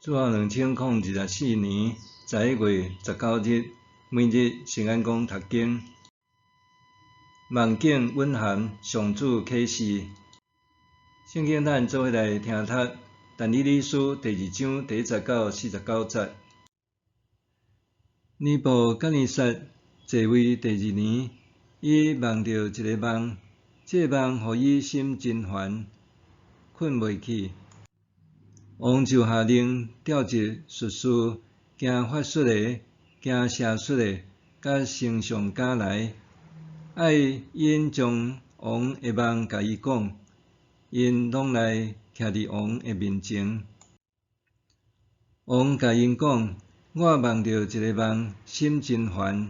主後2024年11月19日，每日聖安講讀經，夢境蘊含上主啟示。聖經咱做伙來聽讀但以理書第二章第一節到49節。尼布甲尼撒在位第二年，伊夢著一个夢，這个夢予伊心真煩，睏袂去。王就下令調集術士、行法術的、行邪術的，佮星象家來，愛𪜶將王的夢共伊講。𪜶攏來徛佇王的面前。王共𪜶講：我夢著一个夢，心真煩，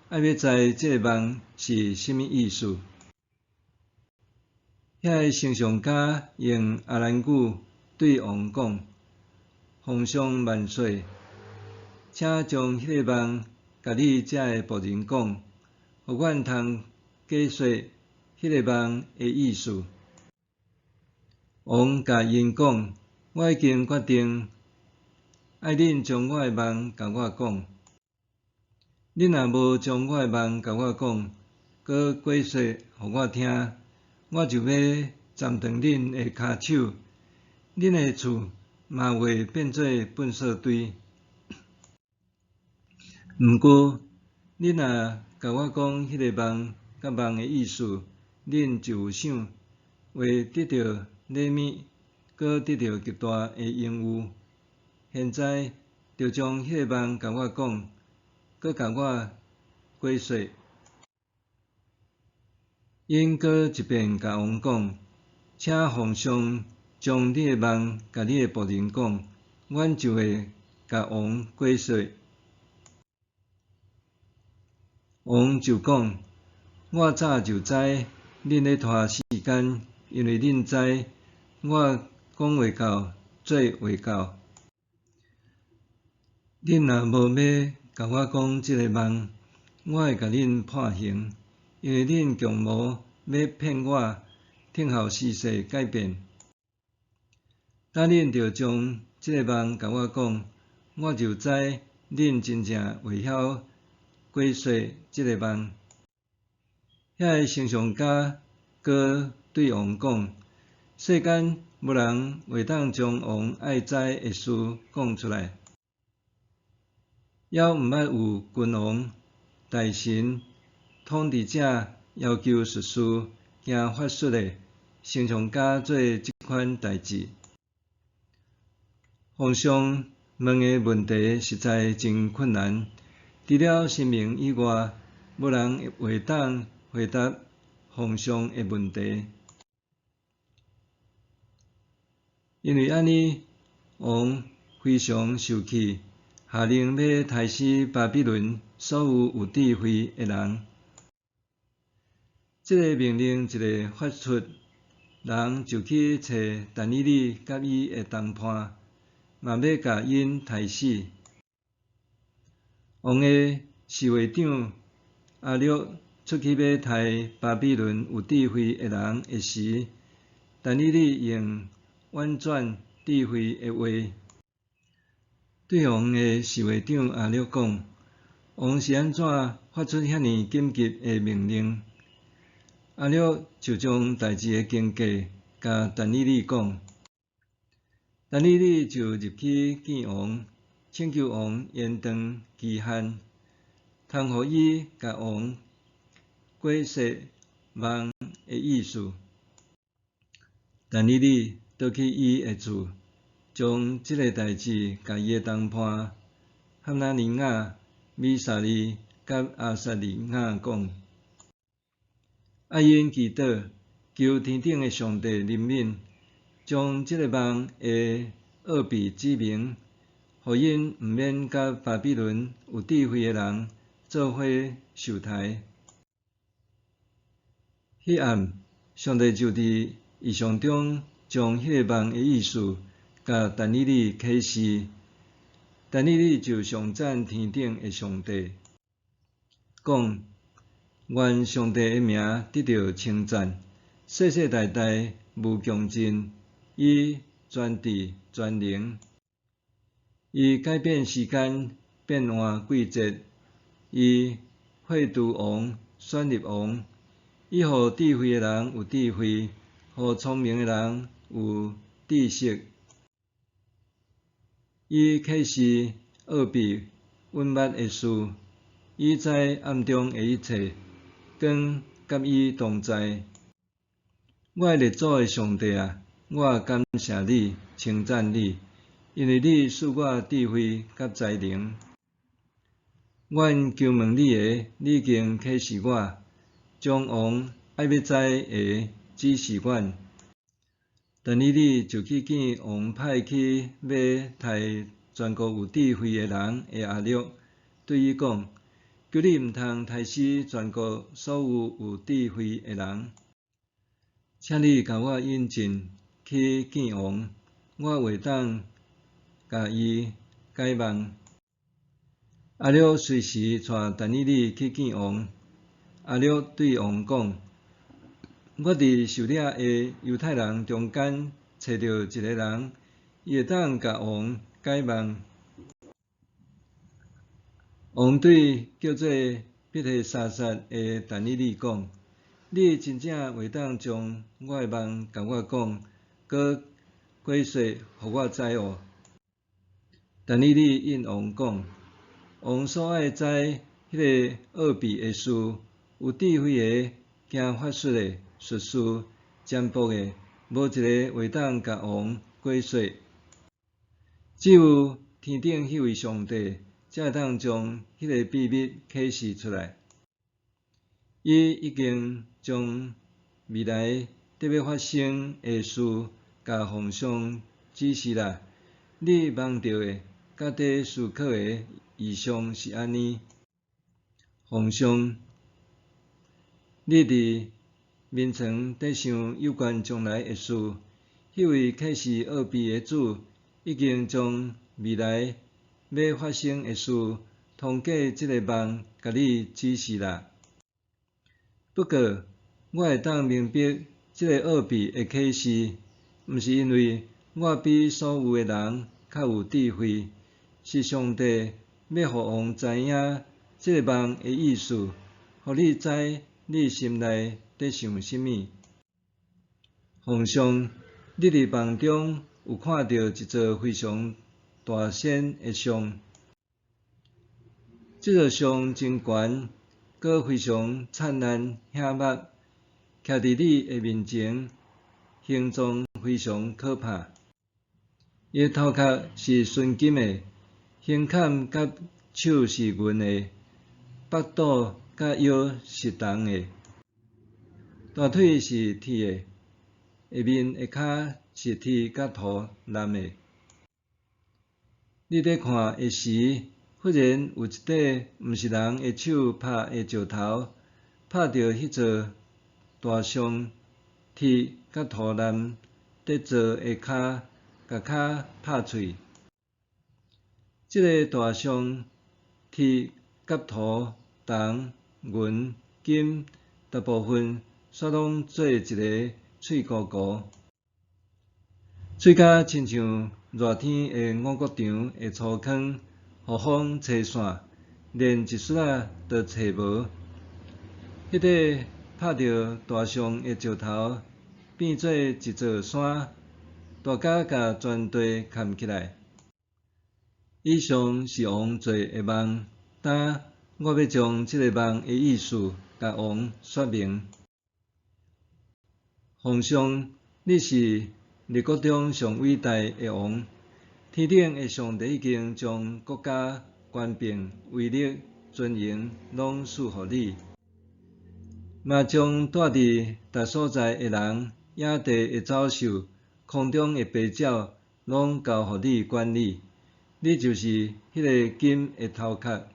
愛欲知這个夢是啥物意思。遐个星象家用亞蘭語對王講：皇上萬歲！請將彼个夢共你遮的僕人講，予阮通解說彼个夢的意思。王共𪜶講：我已經決定，愛恁將我的夢共我講。恁若無將我的夢共我講，閣解說予我聽，我就欲斬斷恁的跤手，恁的厝嘛會變做糞埽堆。毋過，恁若共我講彼个夢佮夢的意思，恁就有賞，會得著禮物，閣得著極大的榮譽。現在，就將彼个夢共我講，閣共我解說。𪜶閣一遍共王講：請皇上將你的夢共你的僕人講，阮就會共王解說。王就講：我早就知恁咧拖時間，因為恁知我講話到做話到。恁若無欲共我講這个夢，我會共恁判刑，因為恁強謀欲騙我，聽候時勢改變。等恁著將這个夢共我講，我就知恁真正會曉解說這个夢。遐个星象家閣對王講：世間無人會當將王愛知的事講出來，猶毋捌有君王、大臣、統治者要求術士、行法術的、星象家做這款代誌。皇上問的問題實在真困難，除了神明以外，無人會當回答皇上的問題。因為按呢，王非常受氣，下令欲刣死巴比倫所有有智慧的人。這个命令一个發出，人就去揣但以理佮伊的同伴，嘛欲共𪜶刣死。王的侍衛長亞略出去欲刣巴比倫有智慧的人的時，但以理用婉轉智慧的話，對王的侍衛長亞略講：王是按怎發出遐爾緊急的命令？亞略就將代誌的經過共但以理講。但以理就入去見王，請求王延長期限，通予伊共王解說夢的意思。但以理倒去伊的厝，將這个代誌共伊的同伴哈拿尼雅、米沙利佮亞撒利雅講，愛𪜶祈禱，求天頂的上帝憐憫，將這个夢的奧秘指明，予𪜶毋免佮巴比倫有智慧的人做伙受刣。彼暗，上帝就佇異象中將彼个夢的意思共但以理啟示，但以理就頌讚天頂的上帝，講：願上帝的名得著稱讚，世世代代無窮盡，伊全智全能。伊改變時間，變換季節，伊廢除王，選立王，伊予智慧的人有智慧，予聰明的人有知識。伊啟示奧秘隱密的事，伊知暗中的一切，光佮伊同在。我的列祖的上帝啊，我感謝你，稱讚你，因為你賜我智慧佮才能。阮求問你的，你已經啟示我，將王愛欲知的指示阮。但以理就去見王派去欲刣全國有智慧的人的亞略，對伊講：求你毋通刣死全國所有有智慧的人。請你共我引進去見王，我會當共伊解夢。亞略隨時帶但以理去見王。亞略對王講：我佇受掠的猶太人中間揣著一个人，伊會當共王解夢。王對叫做彼提沙撒的但以理講：你真正會當將我的夢共我講，閣解說予我知無？但以理應王講：王所愛知彼个奧秘的事，有智慧的、行法術的、術士、占卜的，無一个會當共王解說。只有天頂彼位上帝，才會當將彼个秘密啟示出來。伊已經將未來得欲發生的事，共皇上指示啦。你夢著的，佮佇思考的異象是按呢。皇上，你佇眠床佇想有關將來的事，彼位啟示奧秘的主，已經將未來欲發生的事，通過這个夢共你指示啦。不過，我會當明白這个奧秘的啟示，毋是因為我比所有的人較有智慧，是上帝欲予王知影這个夢的意思，予你知你心內佇想啥物。皇上，你佇夢中有看著一座非常大仙的像，這座像真懸，閣非常燦爛顯目，徛佇你的面前，形狀非常可怕。伊的頭殼是純金的，胸坎佮手是銀的，腹肚佮腰是銅的，大腿是鐵的，下面的跤是鐵佮塗藍的。你佇看的時，忽然有一塊毋是人的手拍的石頭，拍著彼座大像鐵佮塗藍佇做的跤，共跤拍碎。這个大像鐵佮塗、銅、銀、金，大部分煞攏做一个碎糊糊，碎甲親像熱天的五穀場的粗糠，予風吹散，連一絲仔都揣無。彼塊拍著大象的石頭，變做一座山，大甲共全地崁起來。以上是王做的夢，今我欲將這个夢的意思，共王說明。皇上，你是列國中上偉大的王，天頂的上帝已經將國家、權柄、威力、尊榮攏賜予你，嘛將住佇逐所在的人、野地的走獸、空中的飛鳥，攏交予你管理。你就是彼个金的頭殼。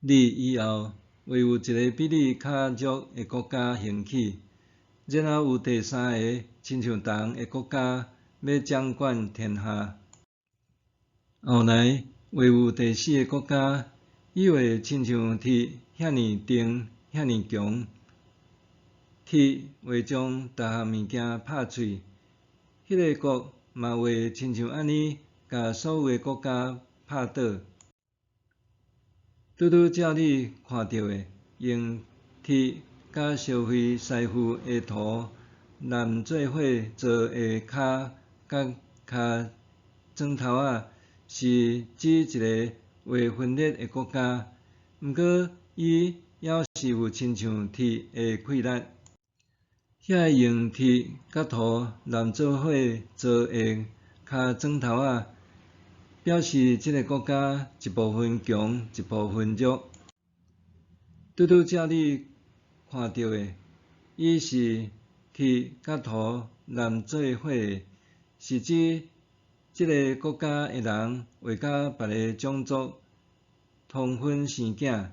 你以後會有一个比你較弱的國家興起，然後有第三个親像銅的國家欲掌管天下。後來會有第四个國家，伊會親像鐵遐爾重、遐爾強，鐵會將逐項物件拍碎。彼个國嘛會親像按呢，共所有的國家拍倒。拄拄照你看著的，用鐵佮燒毀師傅的土濫做伙做的跤佮跤磚頭仔，是指一个會分裂的國家。毋過，伊猶是有親像鐵的氣力。遐个用鐵佮土濫做伙做的跤磚頭仔，表示這个國家一部分強，一部分弱。拄拄照你看著的，伊是鐵佮土濫做伙的，是指這个國家的人會佮別个種族通婚生囝，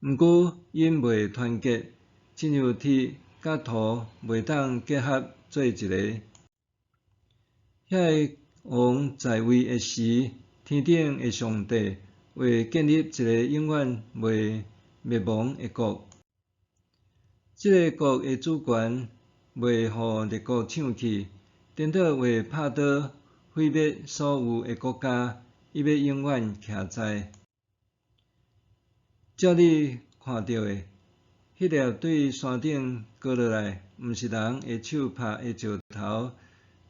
毋過𪜶袂團結，親像鐵佮土袂當結合做一个。遐个王在位的時，天頂的上帝會建立一个永遠袂滅亡的國。這个國的主權袂予列國搶去，顛倒會拍倒毀滅所有的國家，伊欲永遠徛在。照你看著的，彼粒對山頂割落來，毋是人的手拍的石頭，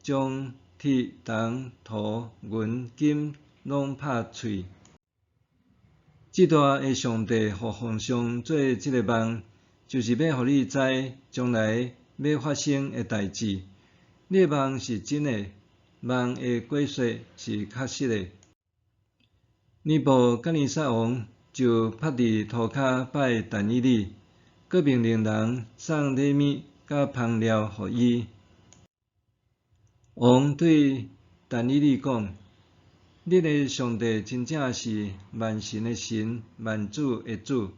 將鐵、銅、土、銀、金攏拍碎。至大的上帝予皇上做這个夢，就是欲予你知將來欲發生的代誌。你的夢是真的，夢的解說是確實的。尼布甲尼撒王就伏佇塗跤拜但以理，閣命令人送禮物佮香料予伊。王對但以理講：恁的上帝真正是萬神的神，萬主的主，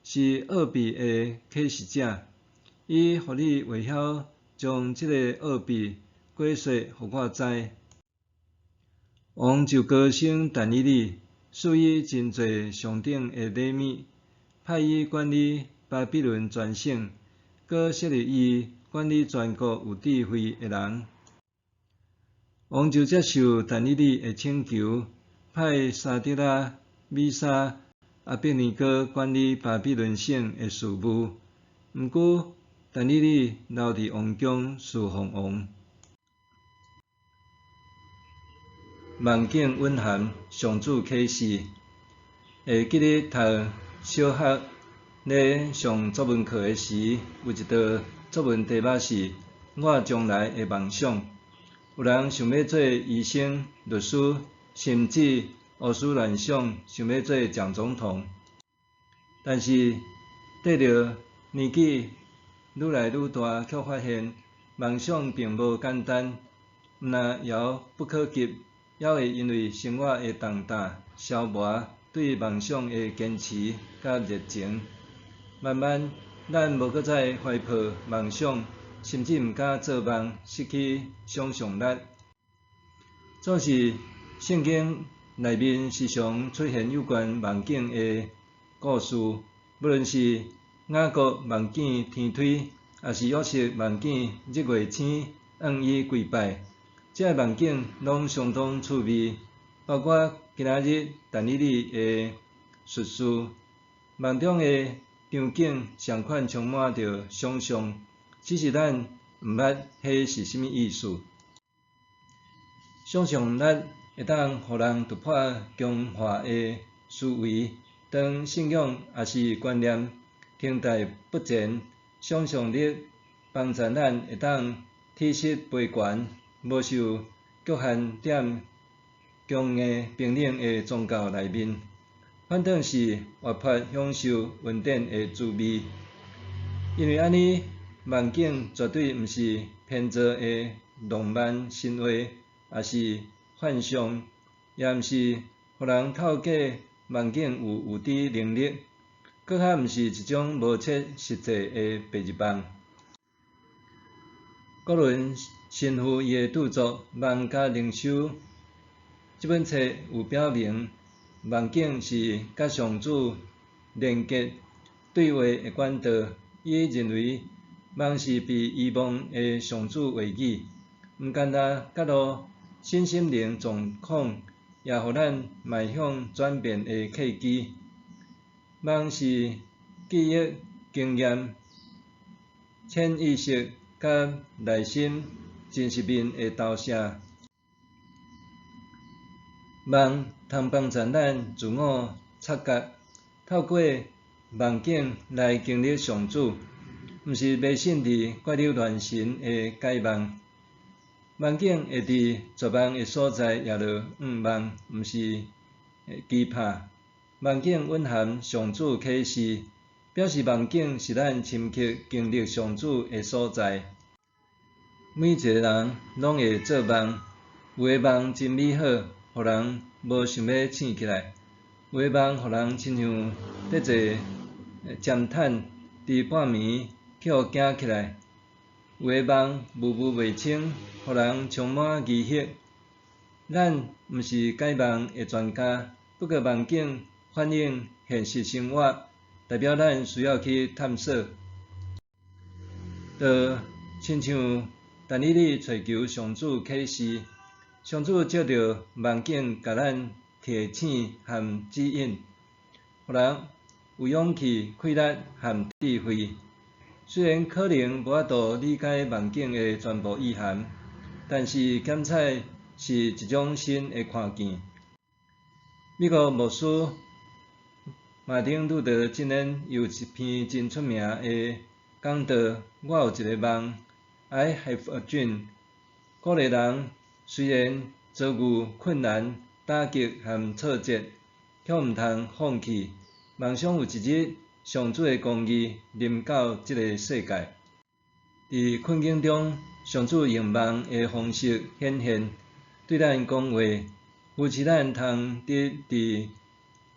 是奧秘的啟示者。伊予你會曉將這个奧秘解說予我知。王就高升但以理，賜伊真濟上等的禮物，派伊管理巴比倫全省，閣設立伊管理全國有智慧的人。王就接受但以理的請求，派沙得拉、米煞、亞伯尼歌管理巴比倫省的事務。毋過，但以理留佇王宮侍奉王。夢境蘊含上主啟示。會記得讀小學咧上作文課的時，有一道作文題目是“我將來的夢想”。有人想欲做醫生、律師，甚至胡思亂想，想欲做蔣總統。但是，綴著年紀愈來愈大，卻發現夢想並無簡單，毋但遙不可及，猶會因為生活的重擔消磨對夢想的堅持佮熱情。慢慢，咱無閣再懷抱夢想，甚至毋敢做夢，失去想像力。總是聖經內面時常出現有關夢境的故事，無論是雅各夢見天梯，抑是約瑟夢見日月星向伊跪拜，這个夢境攏相當趣味。包括今仔日但以理的敘事，夢中的場景仝款充滿著想像，只是咱毋捌彼是啥物意思。想像力會當予人突破僵化的思維，當信仰抑是觀念停滯不前，想像力幫助咱會當體恤悲懸，無受局限佇強硬冰冷的宗教內面，反倒是活潑享受恩典的滋味。因為按呢，夢境絕對毋是編造的浪漫神話，抑是幻象，也毋是予人透過夢境有預知能力，閣較毋是一種無切實際的白日夢。郭倫神父伊的著作《夢佮靈修》這本冊有表明，夢境是佮上主連結對話的管道。伊認為夢是被遺忘的上主話語，毋干焦揭露身心灵状况，也予咱迈向转变的契机。梦是记忆、经验、潜意识佮内心真实面的投射。梦通帮助咱自我察觉，透过梦境来经历上主，毋是迷信伫怪力乱神的解梦。梦境会伫绝望的所在，也著向望，毋是期盼。梦境蕴含上主启示，表示梦境是咱深刻经历上主的所在。每一个人攏會做夢，有的夢真美好，予人無想欲醒起來；有的夢予人親像佇坐偵探，佇半暝去予驚起來；有的夢模糊袂清，予人充滿疑惑。咱毋是解夢的專家，不過夢境反映現實生活，代表咱需要去探索。就親像但以理揣求上主啟示，上主藉著夢境共咱提醒和指引，予人有勇氣、氣力和智慧。雖然可能無法度理解夢境的全部意涵，但是檢採是一種新的看見。美國牧師馬丁路德金恩有一篇真出名的講道，我有一个夢，I have a dream，鼓勵人雖然遭遇困難、打擊和挫折，卻毋通放棄，夢想有一日上主的公義臨到這个世界。佇困境中，上主用夢的方式顯現，對咱講話，扶持咱通得佇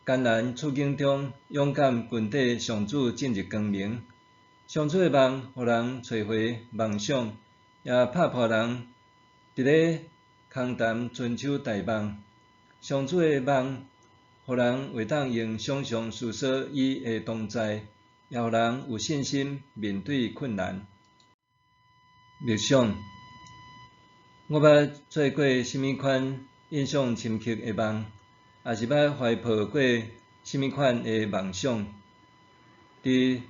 艱難處境中勇敢跟綴上主進入光明。上主的夢，予人揣回夢想，也拍破人佇咧空談春秋大夢。上主的夢，予人會當用想像思索伊的同在，也予人有信心面對困難。默想，我捌做過啥物款印象深刻的夢，抑是捌懷抱過啥物款的夢想？佇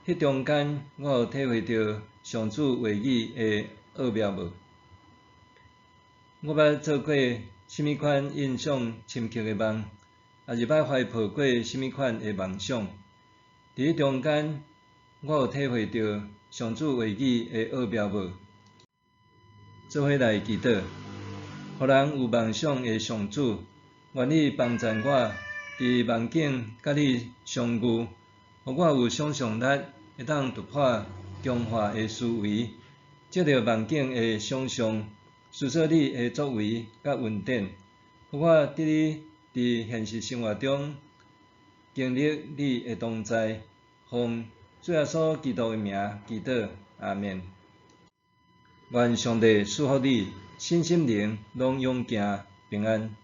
彼中間，我有體會著上主話語的奧妙無？我捌做過啥物款印象深刻的夢，抑是捌懷抱過啥物款的夢想？佇彼中間，我有體會著上主話語的奧妙無？做伙來祈禱，予人有夢想的上主，願意幫助我佇夢境佮你相遇，予我有想像力，會當突破僵化的思維，藉著夢境的想像，思索你的作為佮恩典，予我得以佇現實生活中經歷你的同在。奉主耶穌基督的名祈禱，阿們。願上帝賜福你，身心靈攏勇健平安。